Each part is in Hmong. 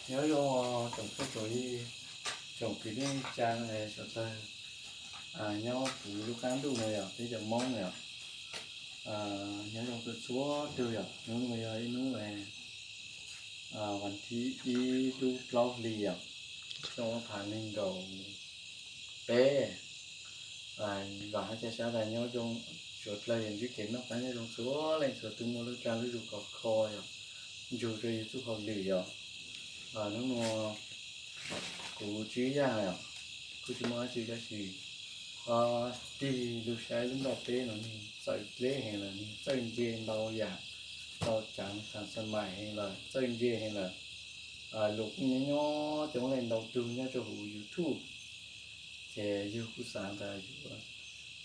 Nyob zoo tsoom phooj tsoom ywg, tsoom kwv tij neej tsa sawv daws nyob puv lub qab ntuj no yom, peb cov Hmoob yom. Nyob zoo txhua txhua tug yom, hnub no yog ib hnub vas thib ib lub plaub hlis yom, xyoo ob phav nees nkaum peb. Vam hab ca sab tas nyob zoo suav dlawg yog ntsib kev noj qab nyob zoo txhua leej txhua tug, muaj lub dag lub zug khov kho yom, ntsug rua yug txuj hauj lwm yom. Hnub no kuv Tswb Yaj yom, kuj tsis muaj dab tsi tab sis tig lug saib lub nroj teb no nwg txawv dleb heev lawm, nwg txawj ntse ntau yam, ntau tsaav thaam xas mais heev lawm, txawj ntse heev lawm. Luas kuj nyob nyob coob leej ntau tug nyob rua huv YouTube, ces yug kuj xaav tas yuav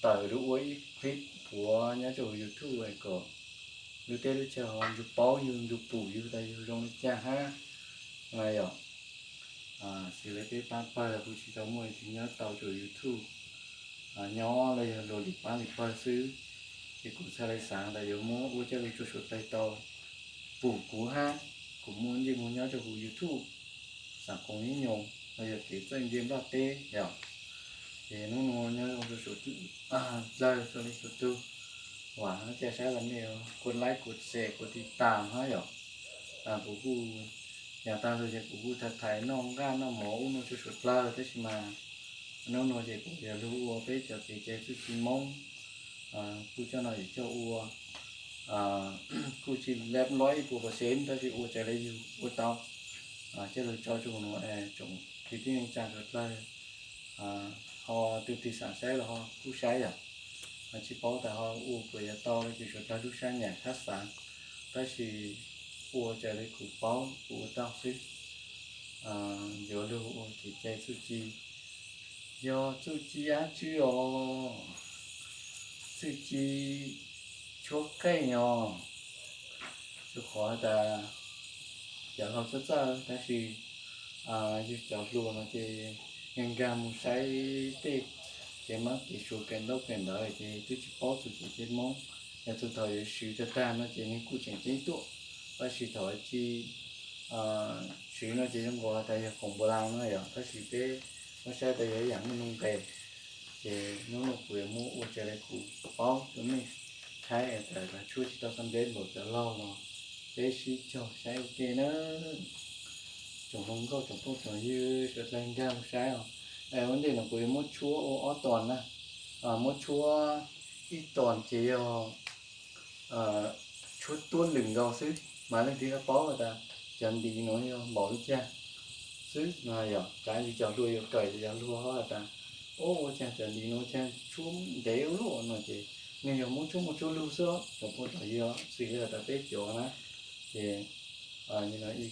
tawm lug ua ib clip puav nyob rua huv YouTube kom lub teb lub chaw ho nrug paub yug nrug pum yug tas yug zoo li cas hab na yom. Xws le peb pab pawg los kuj tsis tau muaj tus nyob tau rua YouTube, nyob los yog luas lwm pab lwm pawg xwb. Ces kuv txhad le xaav tas yuav muab ua coj lug rua suav dlawg tau pum kuv hab kuv muaj ntsej muag nyob rua huv YouTube, xaav qoom ib nyoos los yog kev txawj ntse nplaj teb yom. Ces hnub no nyob zoo rua suav dlawg txhua leej txhua tug, vam hab ca sab tas mej kuas like kuas share kuas tiv tam hab yom. Kuv kuj yav tag lug ces kuv kuj tham thaiv noj nqaj noj mov ub no rua suav dlawg tab sis mas hnub no ces kuv yuav lug ua peb cov kev cai txuj ci Moob, kuj coj no yuav coj ua, kuj tsis lab lob ib puas percent tab sis ua raws le yug ua tau, coj lug tso rua huv no es tsoom kwv tij neej tsa suav dlawg ho tug twg xaav saib los ho kuj saib yom. Tsis paub tas ho ua puas yuav tau le ces suav dlawg lub sab nyam sab xaav, tab sis ua raws le kuv paub kuv ua tau xwb. Yuav lug ua kev cai txuj ci, yog txuj ci dab tsi os, txuj ci tshuab qeej os. Rua qhov tas cov laug txawj txawj tab sis yug cov hluas no ces nkag mus saib tej kev mab kev suav kawm ntaub kawm ntawv ces twb tsis paub txug kev cai Moob. Yog txug thaum yuav swv tag tag no ces nwg kuj tseem ceeb tuaj, tab sis thaum tsis swv no ces zoo nkaus tas yog khoom npua las no yom, tab sis peb muab saib tas yog ib yaam muaj nuj nqes. Ces hnub no kuv yuav muab ua raws le kuv paub rua mej saib, tas tshuab tsis tau xa npeb npaum cov laug no, peb sib cog saib ua ke na. Tsoom hluas nkauj tsoom phooj tsoom ywg suav dlawg nkag mus saib os. Ua ntej no kuv yuav muab tshuab ua ob ton na, muab tshuab ib ton ces yog tshuab tuab lwm nkaus xwb, mas leej twg ho paub tas cov ntiv no yog npaum li cas xwb no yom. Kav yus cov hluas yuav kawm cov hluas ho has tas, ua cas cov ntiv no cas tshuab ntev ua luaj no ces nwg yog muab tshuab muaj tshuab lug xwb, tsoom phooj tsoom ywg, xws li has tas peb cov na. Ces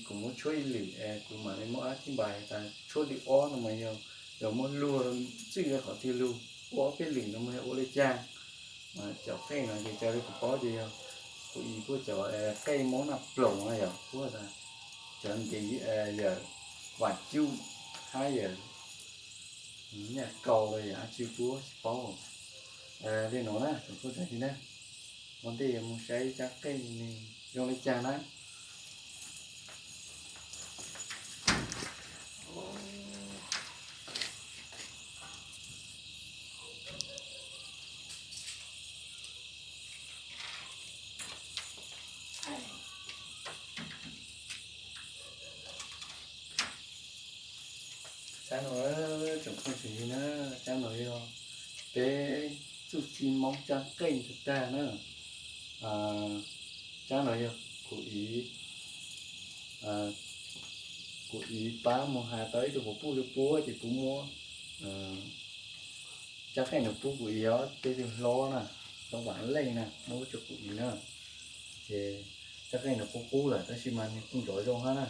kuv muab tshuab ib lwm es kuv mam li muab ab tib npais tas tshuab lwm ob no mas yog, yog muab luag txwj le qhov twg lug, ua ob peb lwm no mas yog ua le caag. Cov qeej no ces raws li kuv paub ces yog kuv ib puab cov qeej Moob Naj Ploom no yog puab tas cov ntiv yawm Vam Cuj hab yawm Nyaj Kaus los yog dab tsi puab tsis paub. Li no na tsoom phooj tsoom ywg na, ua ntej yuav mus saib tsab qeej nwg zoo li cas na. Tsab no, tsoom phooj tsoom ywg na, tsab no yog peb txuj ci Moob tsab qeej tag tag na. Tsab no yog kuv ib, kuv ib pab mus has tau ib tug quas puj rua puab ces puab muab tsab qeej no pub kuv ib, ob peb tug hlob na, hlob Vam Leej na muab rua kuv ib na. Ces tsab qeej no qub qub lawm tab sis mas nwg kuj nrov zoo hab na.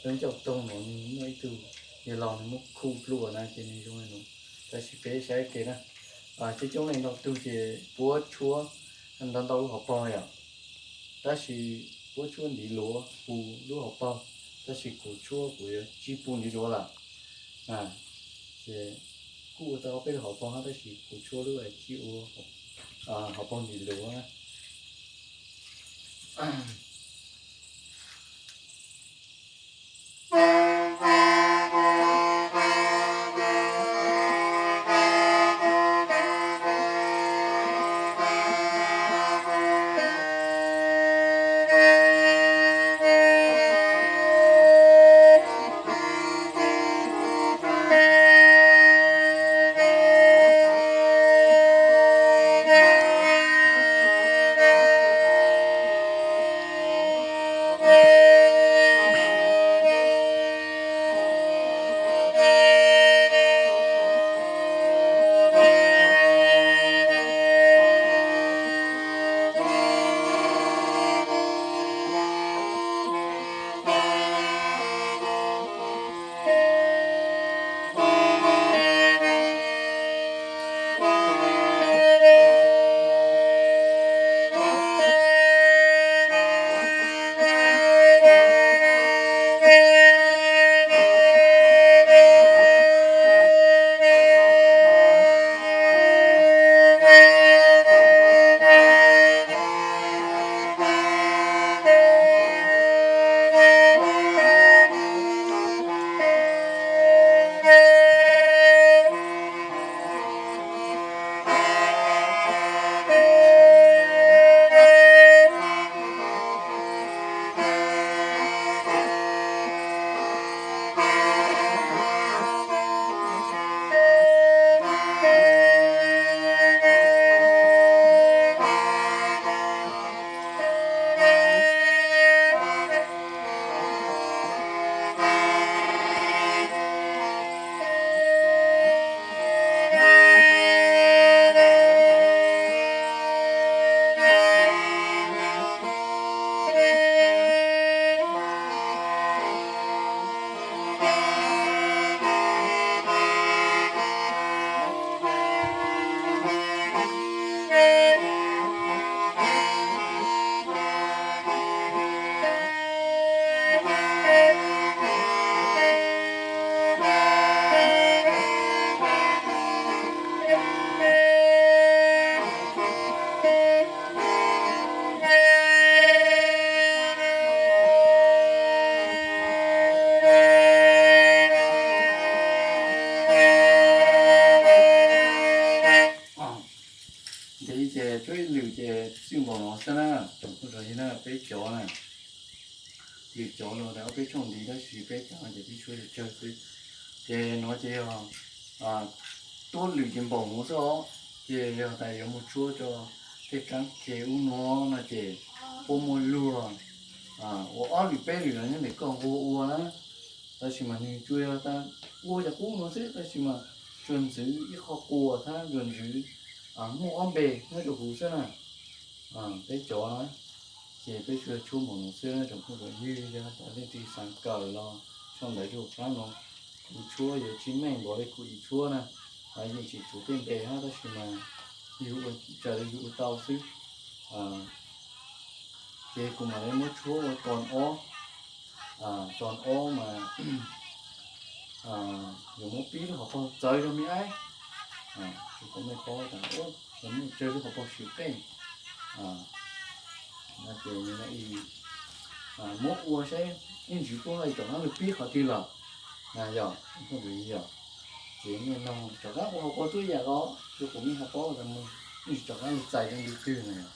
Lub ncauj toog no nwg muaj ib tug yawg laus nwg muab khu dlua na ces nwg zoo li no. Tab sis peb saib ke na, coob coob leej ntau tug ces puab tshuab ntau ntau lub hauv paug yom, tab sis puab tshuab ntiv luav pus lub hauv paug, tab sis kuv tshuab kuv yuav tsi pus ntiv luav lawm. Ces kuj ua tau ob peb lub hauv paug hab tab sis kuv tshuab lub tsi ua hauv paug ntiv luav na. Ces li ces tsuab ib lwm ces txij npaum no xwb na, tsoom phooj ywg na, peb cov na, lwm cov los tau ob peb tshooj ntiv tab sis peb cov ces peb tshuab tsawg xwb. Ces no ces yog tuab lwm ces npaum no xwb os, ces yog tas yuav mus tshuab rau tej rab ke ub no no ces puab muaj luag ua ob lwm peb lwm los nyob ntawm koj nquag ua na. Tab sis mas nws tsuas yog tas ua cov qub no xwb tab sis mas tsuas ntxwv ib qho quas thiab tsuas ntxwv muaj ob npe nyob rau huv xwb na. Peb cov na, ces peb tsuas tshuab npaum no xwb na tsoom phooj ywg, yog tas leej twg xav kawm los tso ntawv rau qab no, kuv tshuab yuav tsis meej npaum li kuv ib tshuab na, yeej tsis tshuav tej npe hab tab sis mas yus ua raws li yus ua tau xwb. Ces kuv mam li muab tshuab ua ton ob, ton ob mas yuav muab pib lub hauv paug txawv zog me ab, kuv mej paub tas yuav muab tsawg lub hauv paug swm qeej. Ces muab ua saib ib ntsis puab ho rov qab lug pib qhov twg lawm na yom, yom. Ces mej noog rov qab ua hauv paug tuab yam los rau kuv mej ho paub tas mus ib ntsis rov qab lug txais zoo li twg na yom.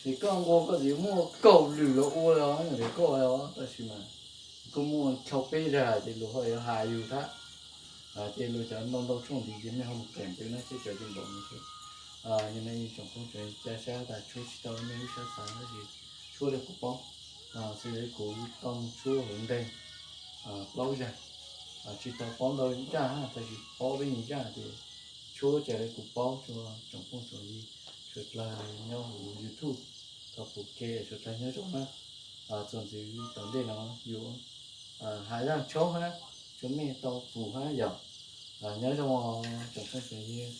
Ces koj nquag koj txiv muaj kaum lwm los ua los yog li koj os, tab sis mas kuj muaj chaw peb zag ces luag ho yuav hais yus thiab. Ces luag cov ntau ntau tshooj ntxiv ces nej ho mus qees pem na, tsheb cov ces npaum no xwb. Yog li tsoom phooj ywg, ca sab tas tshuab tsis tau nej lub sab xav, tab sis tshuab li kuv paub, xws li kuv tau mus tshuab hauv ntej plaub zag, tsis tau paub ntau zaj, tab sis paub peb me zaj ces tshuab cas li kuv paub rau tsoom phooj tsoom ywg sawv dlawg nyob hauv YouTube, tau pum ke sawv dlawg nyob zoo na. Txuas ntxiv tom ntej no yuav hais zaj tshuab hab, tshuab mej tau pum hab yom. Nyob zoo tsoom phooj tsoom ywg.